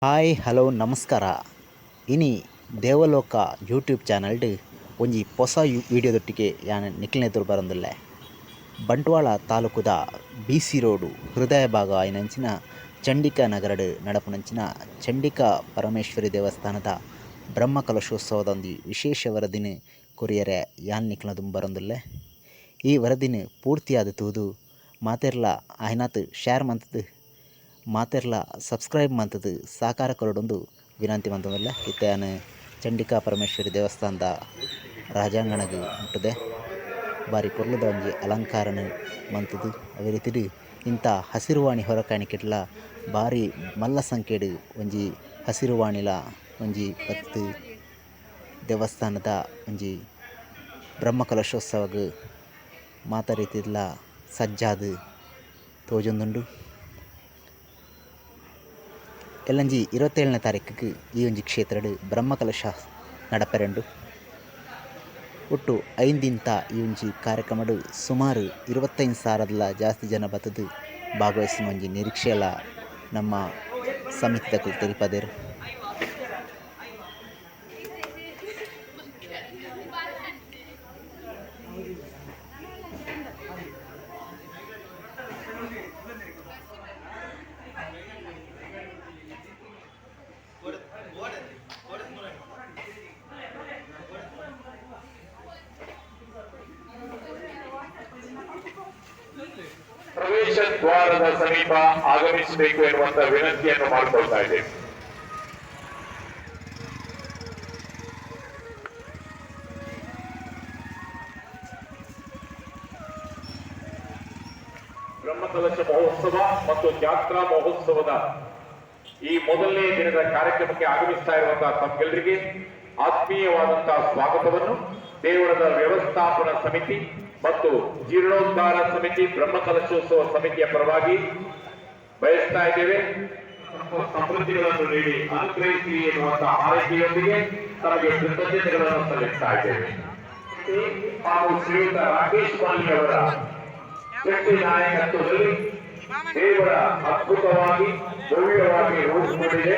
Hi hello ನಮಸ್ಕಾರ. ಇನಿ ದೇವಲೋಕ YouTube ಚಾನಲ್ಡ್ ಒಂಜಿ ಪೊಸ ವೀಡಿಯೋದೊಟ್ಟಿಗೆ ಯಾನ್ ನಿಕ್ಲೆನ ಬರೊಂದುಲ್ಲೆ. ಬಂಟ್ವಾಳ ತಾಲೂಕುದ ಬಿ.ಸಿ ರೋಡು ಹೃದಯ ಭಾಗ ಆಯಿನಂಚಿನ ಚಂಡಿಕಾ ನಗರಡ್ ನಡಪುನಂಚಿನ ಚಂಡಿಕಾ ಪರಮೇಶ್ವರಿ ದೇವಸ್ಥಾನದ ಬ್ರಹ್ಮಕಲಶೋತ್ಸವದ ಒಂಜಿ ವಿಶೇಷ ವರದಿನ್ ಕೊರಿಯರೆ ಯಾನ್ ನಿಕ್ಲೆನ ದುಂಬು ಬರೊಂದುಲ್ಲೆ. ಈ ವರದಿನ್ ಪೂರ್ತಿಯಾದ್ ತೂದು ಮಾತೆರ್ಲ ಆಯಿನಾತ್ ಶೇರ್ ಮಂತುದು ಮಾತೆರ್ಲ ಸಬ್ಸ್ಕ್ರೈಬ್ ಮಂತುದು ಸಹಕಾರ ಕೊರೊಡೊಂದು ವಿನಂತಿ ಮಂತೊಂದುಲ್ಲೆ. ಇತ್ತೆ ಯಾನ್ ಚಂಡಿಕಾ ಪರಮೇಶ್ವರಿ ದೇವಸ್ಥಾನದ ರಾಜಾಂಗಣಗ್ ಮುಟ್ಟುದೆ. ಬಾರಿ ಪೊರ್ಲುದ ಒಂಜಿ ಅಲಂಕಾರನ್ ಮಂತುದು ಅವ್ವೆ ರೀತಿಡ್ ಇಂತ ಹಸಿರುವಾಣಿ ಹೊರಕಾಣಿಕೆಡ್ಲ ಬಾರಿ ಮಲ್ಲ ಸಂಖ್ಯೆಡ್ ಒಂಜಿ ಹಸಿರುವಾಣಿಲ ಒಂಜಿ ಪತ್ತ್ ದೇವಸ್ಥಾನದ ಒಂಜಿ ಬ್ರಹ್ಮಕಲಶೋತ್ಸವಗ್ ಮಾತ ರೀತಿಡ್ಲ ಸಜ್ಜಾದ್ ತೋಜೊಂದುಂಡು. ಎಲ್ಲಂಜಿ 27ನೇ ತಾರೀಖುಗ್ ಈ ಒಂಜಿ ಕ್ಷೇತ್ರಡ್ ಬ್ರಹ್ಮಕಲಶ ನಡಪರೆಂಡು. ಒಟ್ಟು 5 ದಿನತ ಈ ಒಂಜಿ ಕಾರ್ಯಕ್ರಮಡ್ ಸುಮಾರು 25 ಸಾವಿರದಲ ಜಾಸ್ತಿ ಜನ ಬತ್ತುದು ಭಾಗವಹಿಸುನ ಒಂಜಿ ನಿರೀಕ್ಷೆಲ ನಮ್ಮ ಸಮಿತಿದಕುಲು ತೆರಿಪಾದೆರ್. ಪ್ರವೇಶ ದ್ವಾರದ ಸಮೀಪ ಆಗಮಿಸಬೇಕು ಎನ್ನುವಂತ ವಿನಂತಿಯನ್ನು ಮಾಡಿಕೊಳ್ತಾ ಇದ್ದೇವೆ. ಬ್ರಹ್ಮಕಲಶ ಮಹೋತ್ಸವ ಮತ್ತು ಜಾತ್ರಾ ಮಹೋತ್ಸವದ ಈ ಮೊದಲನೇ ದಿನದ ಕಾರ್ಯಕ್ರಮಕ್ಕೆ ಆಗಮಿಸ್ತಾ ಇರುವಂತಹ ತಮ್ಮೆಲ್ಲರಿಗೆ ಆತ್ಮೀಯವಾದಂತಹ ಸ್ವಾಗತವನ್ನು ದೇವಳದ ವ್ಯವಸ್ಥಾಪನಾ ಸಮಿತಿ ಮತ್ತು ಜೀರ್ಣೋದ್ಧಾರ ಸಮಿತಿ, ಬ್ರಹ್ಮಕಲಶೋತ್ಸವ ಸಮಿತಿಯ ಪರವಾಗಿ ಬಯಸ್ತಾ ಇದ್ದೇವೆ. ಸಮೃದ್ಧಿಗಳನ್ನು ನೀಡಿ ಅನುಗ್ರಹಿಸಿ ಎನ್ನುವಂತಹ ಹಾರೈಕೆಯೊಂದಿಗೆ ತಮಗೆ ಕೃತಜ್ಞತೆಗಳನ್ನು ಸಲ್ಲಿಸ್ತಾ ಇದ್ದೇವೆ. ಹಾಗೂ ಶ್ರೀಯುತ ರಾಕೇಶ್ ಮಾಲಿ ಅವರ ಶಕ್ತಿ ನಾಯಕತ್ವದಲ್ಲಿ ದೇವರ ಅದ್ಭುತವಾಗಿ ಭವ್ಯವಾಗಿ ರೂಪುಗೊಂಡಿದೆ.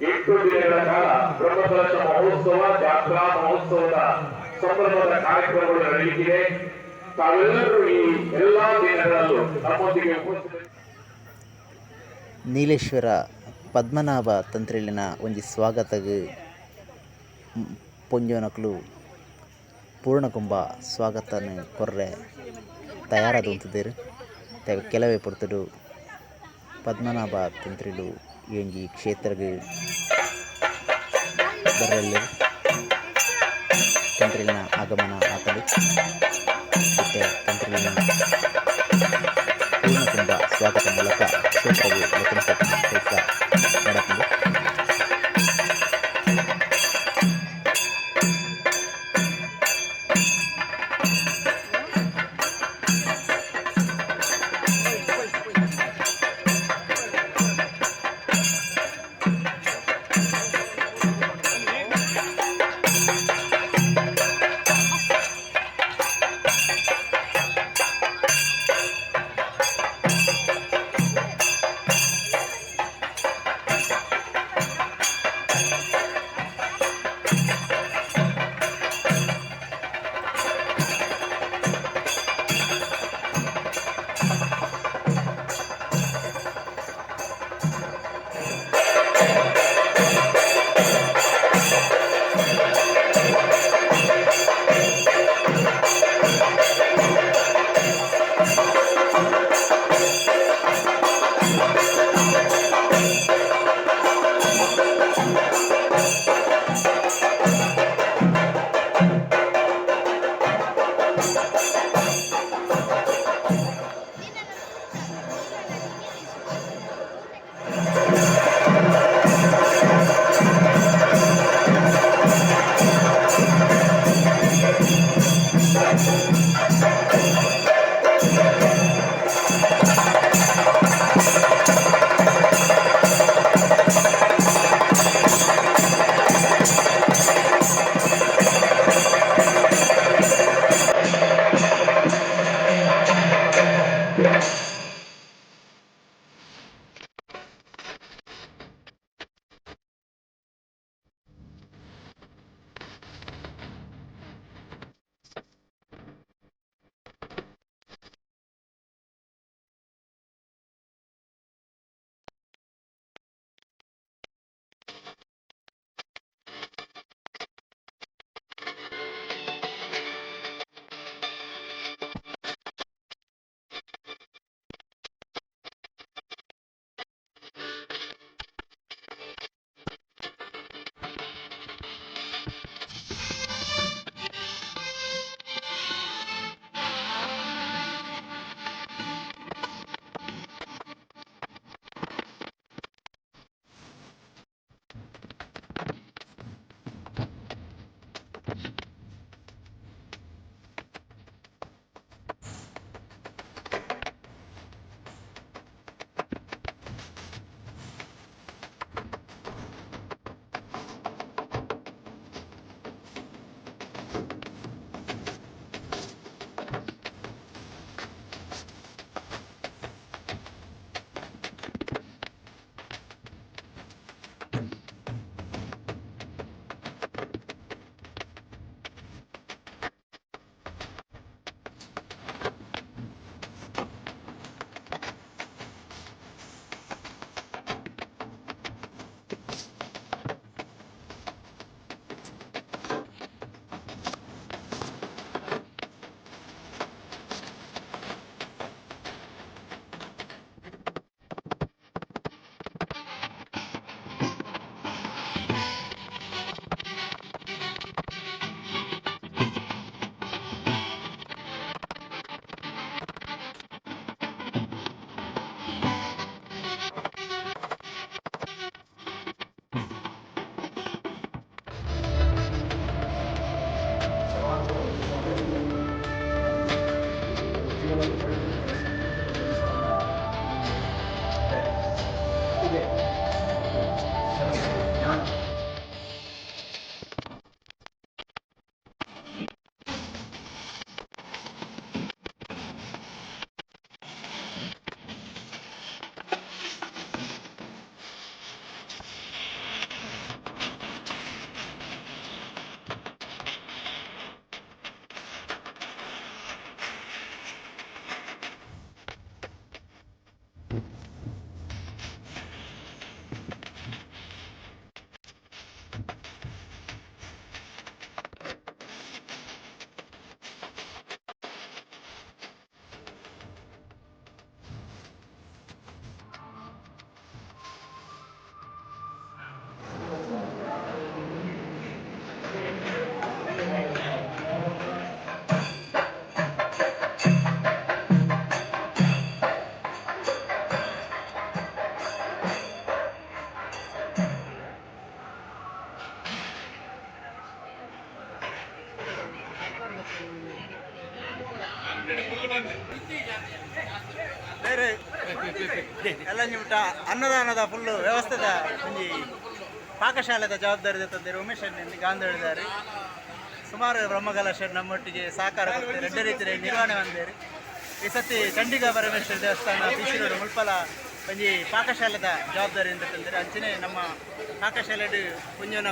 8 ದಿನಗಳ ಕಾಲ ಬ್ರಹ್ಮಕಲಶ ಮಹೋತ್ಸವ, ಜಾತ್ರಾ ಮಹೋತ್ಸವದ ಸಂಭ್ರಮದ ಕಾರ್ಯಕ್ರಮಗಳು ನಡೆಯುತ್ತಿದೆ. ತಾವೆಲ್ಲರೂ ಈ ಎಲ್ಲಾ ದಿನಗಳಲ್ಲೂ ನಮ್ಮೊಂದಿಗೆ ಉಪಸ್ಥಿತರು. ನೀಲೇಶ್ವರ ಪದ್ಮನಾಭ ತಂತ್ರಿಲಿನ ಒಂಜಿ ಸ್ವಾಗತಗ್ ಪೊಂಜೋನಕುಲು ಪೂರ್ಣಕುಂಭ ಸ್ವಾಗತನ್ ಕೊರ್ರೆ ತಯಾರಾದ್ ಉಂತುದೆರ್. ಕೆಲವೇ ಪೊರ್ತುಡು ಪದ್ಮನಾಭ ತಂತ್ರಿಲು ಈ ಒಂಜಿ ಕ್ಷೇತ್ರಗ್ ಬರಲ್ಲೆರ್. ತಂತ್ರಿಲಿನ ಆಗಮನ ಆತುಂಡು. ಇತ್ತೆ ತಂತ್ರಿಲಿನ ಪೂರ್ಣಕುಂಭ ಸ್ವಾಗತ ಮೂಲಕ ಕ್ಷೇತ್ರಗ್ ಲೆತ್ತೊಂದು ಪೋಪಿನ ಕೆಲಸ ನಡಪುಂಡು. ಬೇರೆ ಎಲ್ಲಂಜಿ ಮುಟ್ಟ ಅನ್ನದಾನದ ಫುಲ್ಲು ವ್ಯವಸ್ಥೆದ ಒಂಜಿ ಪಾಕಶಾಲೆದ ಜವಾಬ್ದಾರಿ ತಂದೆ ಉಮೇಶ್ ಅಣ್ಣಿ ಗಾಂಧಿ ಸುಮಾರು ಬ್ರಹ್ಮಕಲಶ ನಮ್ಮೊಟ್ಟಿಗೆ ಸಹಕಾರ ಕೊಡ್ತಾರೆ, ಎಡ್ಡೆ ರೀತಿಯ ನಿರ್ವಹಣೆ ಬಂದೇರಿ. ಈ ಸತಿ ಚಂಡಿಕಾ ಪರಮೇಶ್ವರ ದೇವಸ್ಥಾನ ಬಿ ಸಿ ರೋಡ್ ಮುಲ್ಪಲ ಒಂಜಿ ಪಾಕಶಾಲೆದ ಜವಾಬ್ದಾರಿ ಅಂತ ತಂದರೆ ಅಂಚನೆ ನಮ್ಮ ಪಾಕಶಾಲೆ ಪುಂಜನ.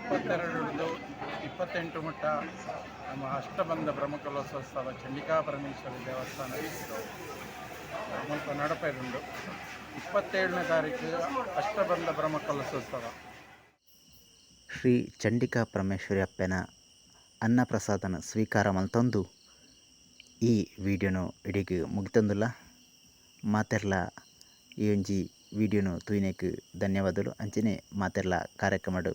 22ರಂದು 28 ಮುಟ್ಟ ನಮ್ಮ ಅಷ್ಟಬಂಧ ಬ್ರಹ್ಮಕಲಶೋತ್ಸವ ಚಂಡಿಕಾ ಪರಮೇಶ್ವರಿ ದೇವಸ್ಥಾನ ಮುಲ್ಪ ನಡಪೈರುಂಡು. 27ನೇ ತಾರೀಕು ಅಷ್ಟಬಂಧ ಬ್ರಹ್ಮಕಲಶೋತ್ಸವ. ಶ್ರೀ ಚಂಡಿಕಾ ಪರಮೇಶ್ವರಿ ಅಪ್ಪೆನ ಅನ್ನಪ್ರಸಾದನ ಸ್ವೀಕಾರ ಮಲ್ತೊಂದು ಈ ವಿಡಿಯೋನು ಇಡೀಗ್ ಮುಗಿತೊಂದುಲ್ಲ. ಮಾತೆರ್ಲ ಈ ಒಂಜಿ ವಿಡಿಯೋನು ತೂಯಿನೆಕ್ ಧನ್ಯವಾದಲು. ಅಂಚನೆ ಮಾತೆರ್ಲ ಕಾರ್ಯಕ್ರಮಡ್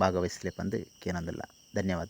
ಭಾಗವಹಿಸಲೆ ಪಂದ್ ಕೇನೊಂದುಲ್ಲ. ಧನ್ಯವಾದಲು.